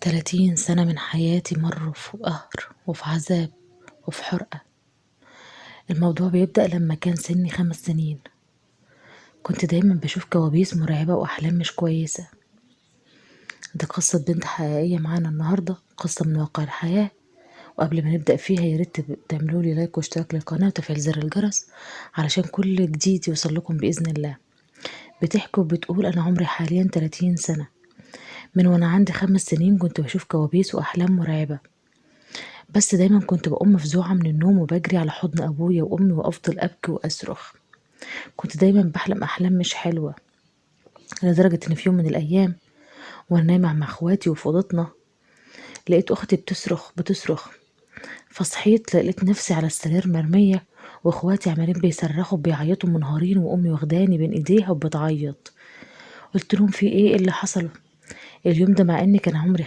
30 سنة من حياتي مروا في قهر وفي عذاب وفي حرقة. الموضوع بيبدأ لما كان سني 5 سنين. كنت دايما بشوف كوابيس مرعبة وأحلام مش كويسة. دي قصة بنت حقيقية معانا النهاردة، قصة من واقع الحياة. وقبل ما نبدأ فيها يا ريت تعملوا لي لايك واشتراك للقناة وتفعيل زر الجرس علشان كل جديد يوصل لكم بإذن الله. بتحكي وبتقول أنا عمري حاليا 30 سنة. من وأنا عندي 5 سنين كنت بشوف كوابيس وأحلام مرعبة، بس دايما كنت بقوم مفزوعة من النوم وبجري على حضن أبويا وأمي وأفضل أبكي وأصرخ. كنت دايما بحلم أحلام مش حلوة، لدرجة إن في يوم من الأيام وأنا نايمة مع إخواتي وفي أوضتنا لقيت أختي بتصرخ، فصحيت لقيت نفسي على السرير مرمية وإخواتي عمالين بيصرخوا وبيعيطوا منهارين، وأمي واخداني بين إيديها وبتعيط. قلت لهم في إيه اللي حصل اليوم ده؟ مع إن كان عمري